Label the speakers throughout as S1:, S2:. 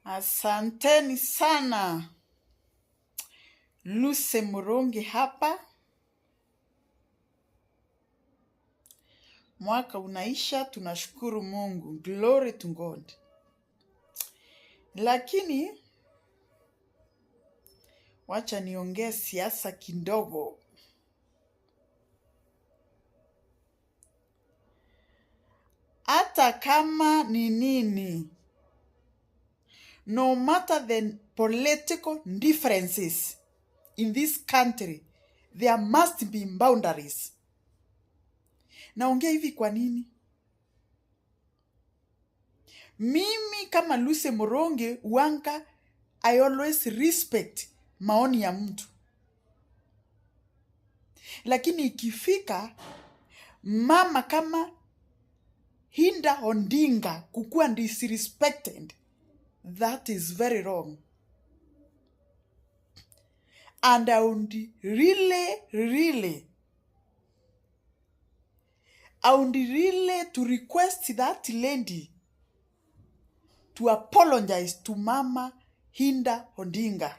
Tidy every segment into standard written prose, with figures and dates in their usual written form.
S1: Asanteni sana. Lucy Murungi hapa. Mwaka unaisha, tunashukuru Mungu. Glory to God. Lakini wacha niongee siasa kidogo. Hata kama ni nini, no matter the political differences in this country, there must be boundaries. Naongea hivi kwa nini? Mimi kama Lucy Murungi wanga, I always respect maoni ya mtu, lakini ikifika mama kama Hinda Odinga kukuwa disrespected, that is very wrong. And I would really, really, I would really to request that lady to apologize to Mama Hinda Odinga.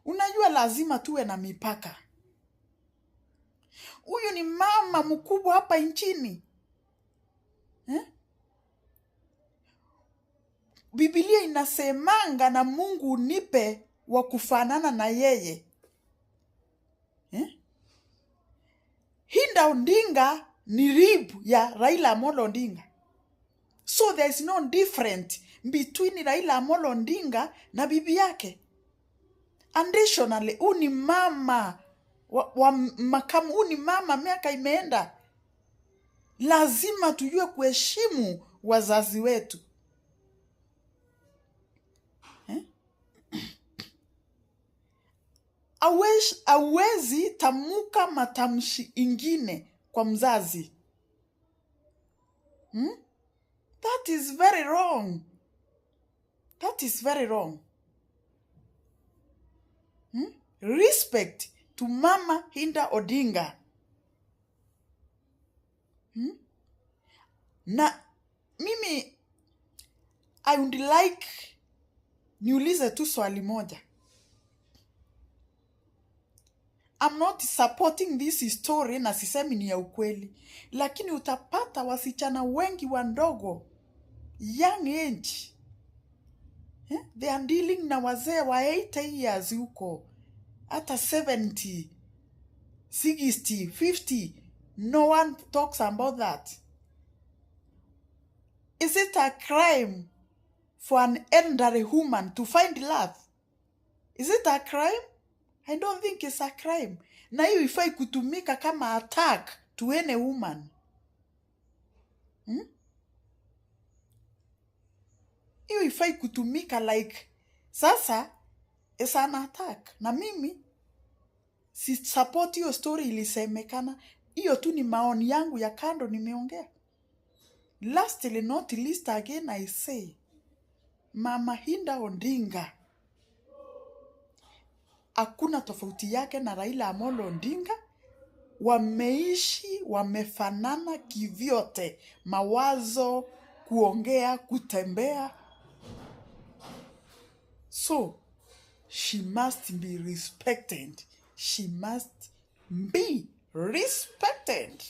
S1: Unajua lazima tuwe na mipaka. Huyu ni mama mkubwa hapa nchini, eh? Biblia inasemanga na Mungu unipe wa kufanana na yeye, eh? Hinda Odinga ni rib ya Raila Amolo Odinga. So there is no different between Raila Amolo Odinga na bibi yake. Additionally, huu ni mama wa makamu, huu ni mama, miaka imeenda. Lazima tujue kuheshimu wazazi wetu. Eh? Awezi tamuka matamshi ingine kwa mzazi. That is very wrong. That is very wrong. Respect to Mama Hinda Odinga. Na mimi I would like niulize tu swali moja. I'm not supporting this story na sisemi ni ya ukweli, lakini utapata wasichana wengi wandogo, young age, eh? They are dealing na wazee wa 80 years huko, hata 70, 60, 50. No one talks about that. Is it a crime for an elderly woman to find love? Is it a crime? I don't think it's a crime. Na hiyo ifai kutumika kama attack to any woman. Hiyo ifai kutumika like sasa it's an attack. Na mimi si support hiyo story ilisemekana. Hiyo tu ni maoni yangu ya kando nimeongea. Lastly, not least, again I say, Mama Hinda Odinga hakuna tofauti yake na Raila Amolo Odinga. Wameishi, wamefanana kivyote, mawazo, kuongea, kutembea. So she must be respected. She must be respected.